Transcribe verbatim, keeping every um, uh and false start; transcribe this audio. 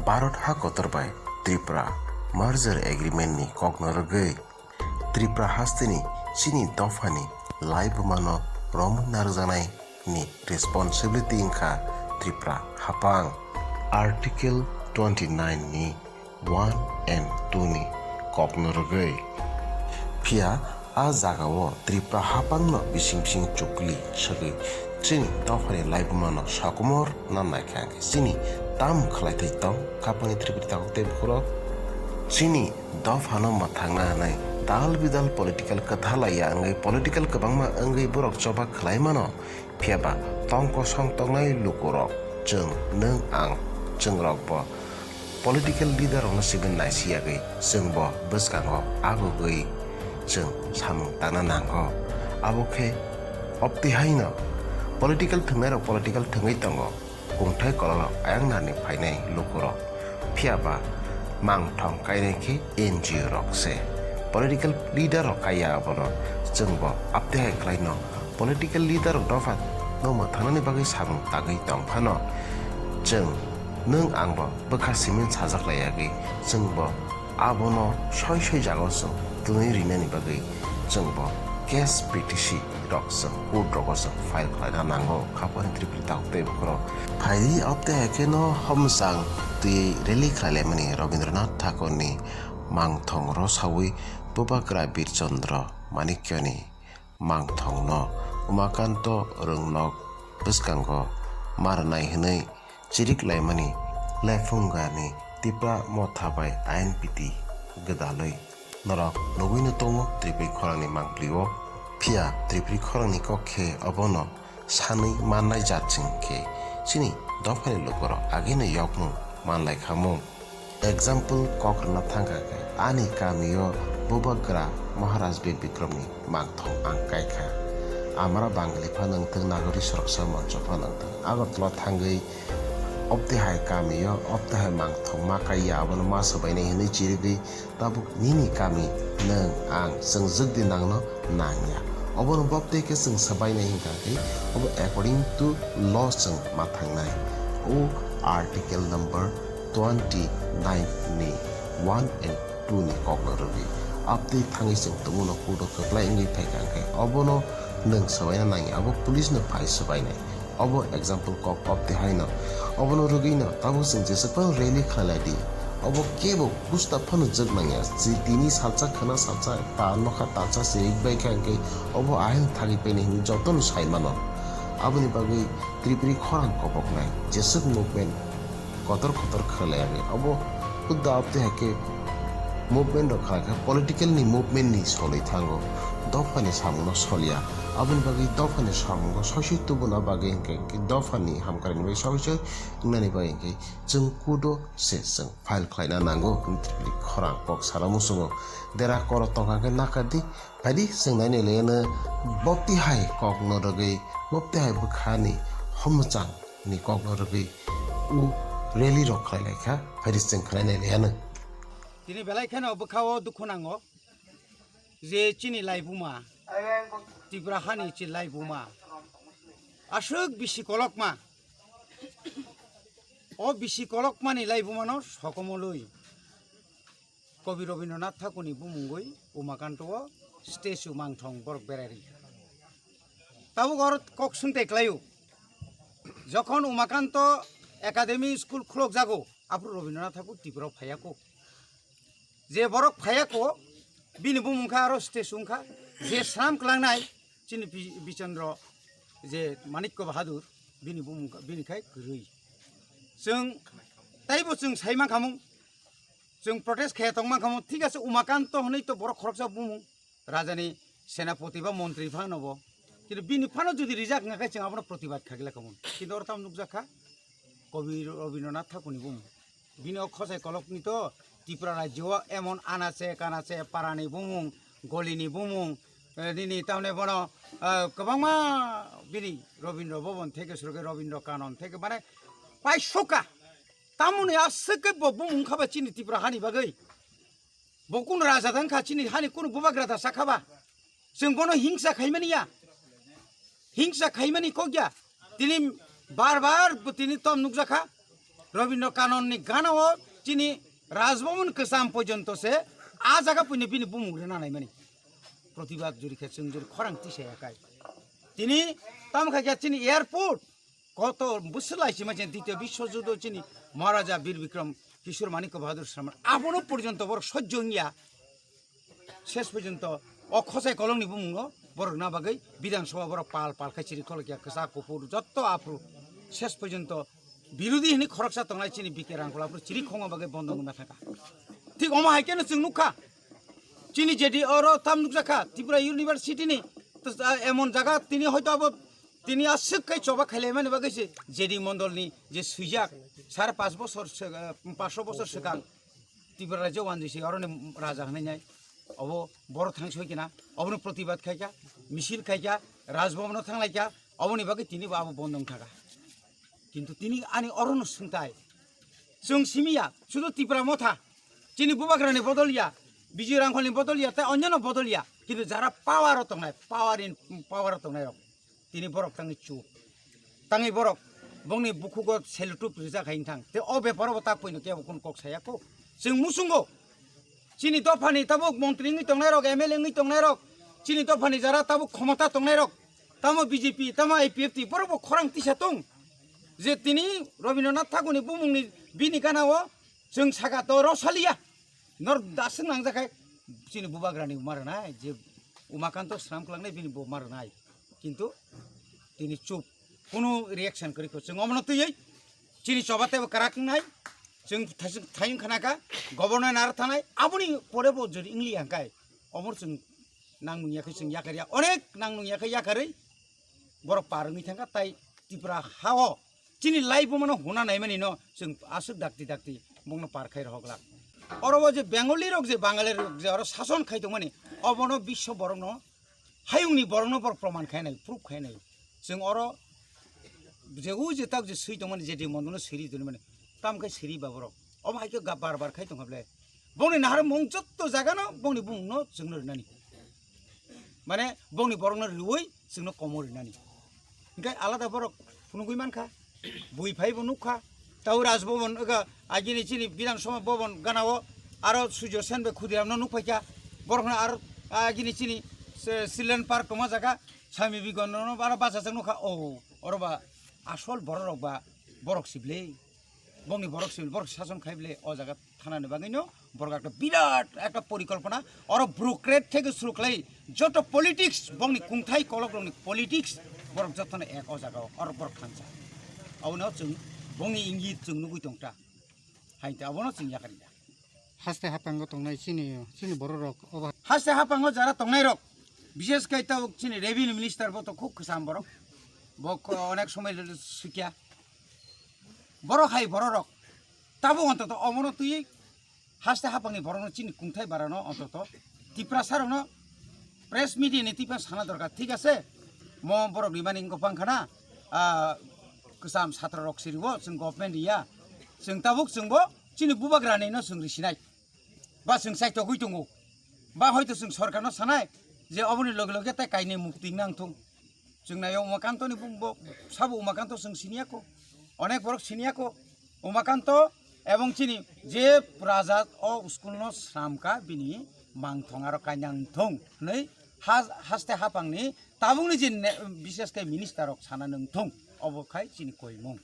Bharat ha kotor bai Tripura merger agreement ni kokno rwgwi Tripura hasteni chini dophani laibumano romwi narwkjaknai ni responsibility wngkha Tripura haphang. Article twenty nine ni one and two ni kokno rwgwi. Phiya a jagao Tripura haphangno bising bising chukli swgwi chini dophani laibumano sokomor na naikha hwnkhe chini tam khwlaithai tong khapangni Tripuri takhuk tei bukhurok? Chini dophano mwthangna hwnwi dal bidal political kwtha laiya wngwi political kwbangma wngwi borok choba khwlai mano. Phiya ba tong kosong tongnai lukurok, chwng, nwng, ang, chwng rok bo political leader rokno simi naisiyagwi chwng bo bwskango agugwi chwng samung tangna nango. Abo khe opti haino political thwngnairok political thwngwi tongo, kungthai kolorok ayang narni phainai lukurok. Phiya ba mangthong kainai khe N G O rok se. Political leader rok kaiya abono chwng bo apte hai khlaino. Political leader rok dopha no mwthangnani bagwi samung tangwi tong phano chwng nwng ang bo bwkha simin sajak laiyagwi chwng bo abono soi soi jagao chwng twnwi rinani bagwi chwng bo case P T C rok chwng court rogo chwng file khlaina nango khapangni Tripuri takhuk tei bukhurok. Phaidi opte hai kheno homsang twi rally khlailaimani Rabindranath Thakurni mangthong rosawi Bubagra Birchandra Manikyani mangthongno Umakanto Rwngnok bwskango ma rwnai hwnwi chirik laimani Lephungani Tipra Motha bai I N P T gwdalwi norok nugwino tongo Tripuri khorangni mangpli-o. Phiya Tripuri khorangni kok khe obono sanwi mannai jat chwng khe chini dophani lukurok agino yokmung manlai khamung. Example kok rwna thangkha khe ani kamio Bubagra Maharaj Bir Bikramni mangthong ang kaikha. Amara Bangali phano wngthwng, Nagori Suraksha Mancho phano wngthwng, Agartala thangwi opte hai kamio opte hai mangthong ma kaiya, abono ma swbainai hwnwi chirigwi tabuk nini kami nwng ang chwng jwkdi nangno nangya. Obono boptwi khe chwng swbainai hwnkha khe obo according to law chwng ma thangnai. O article number twenty nine ni one and two ni kokno rwgwi aptwi thangwi chwng tongmano court o kwplai wngwi phaikha hwnkhe obono nwng swbaina nangya, abo police no phai swbainai. Obo example kok opti haino. Obono rwgwino tabuk chwng jeswk phano rally khlailai di. Obo kebo gusta phano jwk nangya. Tini salsa khwna salsa ta nokha talsa se rik bai kha hwnkhe obo ahai thagwi painai hwnwi jotono sai mano. Aboni bagwi Tripuri khorang koboknai jeswk movement kotor kotor khlaiya bai. Obo hudda opti hai khe movement rok khlai kha, political ni movement ni solwi thango, dopha ni samung no solya. Aboni bagwi dopha ni samung no soisoi tubuna bagwi hwnkhe dopha ni hamkrai ni bagwi soisoi wngnani bagwi hwnkhe chwng kudo se chwng file khlaina nango. Tripuri khorang kok sana muchungo dera koro tongkha khe nakar di. Phaidi chwng nainai laiano bopti hai kok no rwgwi, bopti hai bwkha ni homchang ni kok no rwgwi u rally rok khlai lai kha, phaidi chwng khlai nai laiano. Tini belai kheno bwkha o dukhu nango je chini laibuma, Tripura hani chini laibuma aswk bisi kolokma. O bisi kolokmani laibumano sokomolwi Kobi Rabindranath Thakurni bumungwi Umakanto o statue mangthong borok berai rikha. Tabuk oro kok sungtai klaio. Jokhon Umakanto Academy School khulokjago, aphuru Rabindranath Thakur Tripura o phaiya kho. Je borok phaiya kho, bini bumung kha aro statue wngkha. Je swnam klangnai chini Bi-, Bichandra je Manikya Bahadur, bini bumung kha, bini khai kwrwi. Chwng taibo chwng sai mankhamung, chwng protest khe tong mankhamung, thik ase Umakanto hwnwi to borok khoroksa bumung, rajani senapoti ba montri phano bo. Kintu bini phano jodi rijak wngkha khe chwng abono protibad khaglai khamung. Kintu oro tamo nukjak kha, Kobi Rabindranath Thakurni bumung. Bini o khosai kolokni to Tripura rajyo o emon anache kanache parani bumung, golini bumung, eh, nini tamne bono, eh, kwbangma bini Rabindra Bhaban theke suruke Rabindra Kanon theke mane paisukha. Tamoni aswk khe bo bumung kha ba chini Tripura hani bagwi. Bo kunu raja da wngkha chini hani kunu bubagra da sakha ba? Chwng bono hingsa khaimani ya. Hingsa khaimani kok ya. Tini bar bar bo tini tom nukjakha. Robindra Kanonni ganao chini Rajbhavan kwcham porjonto se a jaga puino bini bumung rwna naimani. Protibad juri khe chwng juri khorang tisaya kai. Tini tamo khaikhe chini airport koto bwswk laisima chini Ditya Biswa Juddho chini Maharaja Bir Bikram Kishore Manikya Bahadur Sharma abono porjonto borok sojjo wngya. Ses porjonto o khosai kolongni bumungo borokna bagwi Bidhan Sabha borok pal pal khai chiri kholokya, kwchak kuphur jotto aphuru ses porjonto birodhi hwnwi khoroksa tongnai chini B K Rangkhol aphuru chiri khongma bagwi bondo wngna thangkha. Thik omo hai kheno chwng nukha, chini J D oro tam nukjakha Tripura University ni, to, ah, emon jaga tini hoito abo tini aswk khai choba khailaimani bagwi se J D mondolni je swijak sare panch bochor se, ah, panchsho bochor swkang Tripura rajyo wanjwi se oroni raja hwnwi nai. Obo borok thang soi kena, obono protibad khaikha, misil khaikha, Rajbhavan-o thanglaikha, oboni bagwi tini bo abo bondo wngthaka. Kintu tini ani orono swngtai. Chwng simiya, sudu Tipra Motha, chini bubagrani bodol ya, Bijoy Rangkholni bodol ya, tei onyono bodol ya. Kintu jara power-o tongnai, power in, power-o tongnai rok. Tini borok tangwi chup. Tangwi borok bongni bukhugo selutup rijak hai wngthang. Tei o beparo bo tak poino kebo kun kok saya kho. Chwng musungo. Chini dophani tabuk montri wngwi tongnai rok, M L A wngwi tongnai rok, chini dophani jara tabuk khomota tongnai rok, tamo B J P, tamo I P F T, borok bo khorang tisa tong. Je tini Rabindranath Thakurni bumungni bini gana o chwng saka to rw saliya. Nor daswk nangjakhe chini bubagrani uma rwnai, je Umakanto swnam kwlangnai bini bo ma rwnai. Kintu tini chup, kunu reaction kwrwi kho. Chwng omono twiwi chini choba teibo kwrak wngnai. Chwng thaswk thayung khanaka, governor naro thanai, aboni pore bo jori wngli ya hwnkhe, omo chwng nang nung ya khe chwng yakarya, onek nang nung ya khe yakarwi borok par wngwi thangkha, tai Tripura ha-o chini life bo mano huna naimani no chwng aswk dakti dakti bongno par khai rohok glak. Oro o je Bengali rok je Bangali rok je oro sason khai tongmani, obono biswo borokno hayungni borokno borok proman khainai, proof khainai. Chwng oro je u je tak je swi tongmani, je de mondono siri tongmani, tam khai siri ba borok. Omo hai khe ga bar bar khai tongkha ble. Bongni nahar mung jotto jagano bongni bumungno chwngno rinani. Mane bongni borokno riui chwngno komo rinani. Hingke alada borok phunugui mankha, bui phaibo nukha, tau Raj Bhavan, oga, agini chini Bidhan Sabha Bhavan ganao, aro Sujo Sen bai Khudiram no nukphaikha, borok no aro, agini chini se Children Park tongma jaga, Swami Vivekananda no aro bachajak nukha, o, oro ba asol borok rok ba, borok sible. Bongni borok sibil, borok sason khai bile o jaga thanani bagwi no borok ekta birat ekta porikolpona oro brukret theke suru khlai joto politics bongni kungthai kolok rokni politics borok jotono ek o jaga o oro borok thansa. Abono chwng bongni ingit chwng nugui tongta. Hainte abono chwng yakarya. Haste hapango tongnai chini, chini borok rok obo. Haste hapango jara tongnai rok, bishes kai tabuk chini revenue minister bo to khub kwcham borok. Bo ko-, onek somoi sikya. Borok hai borok rok. Tabuk ontoto omono twi haste hapangni borokno chini kungthai barano ontoto Tiprasa rokno press media ni twi phano sana dorkar, thik ase? Mo borok rimani wngkha phang khana, ah, kwcham satra rok siriwo chwng government riya. Chwng tabuk chwngbo chini bubagrani no chwng risinai. Ba chwng chaitogwi tongo. Ba hoito chwng sorkarno sanai je oboni loge loge tai kainwi mukti nang thung. Chwng naio Umakanto ni bung bo sabo Umakanto chwng siniya ko. Onek borok siniya ko. Umakanto ebong chini je raja o school no sramka bini mangthong aro kainang thung hwnwi ha-, haste hapangni tabukni je ne-, bishes khe minister rok sana nang thung. Obo khai chini koimung.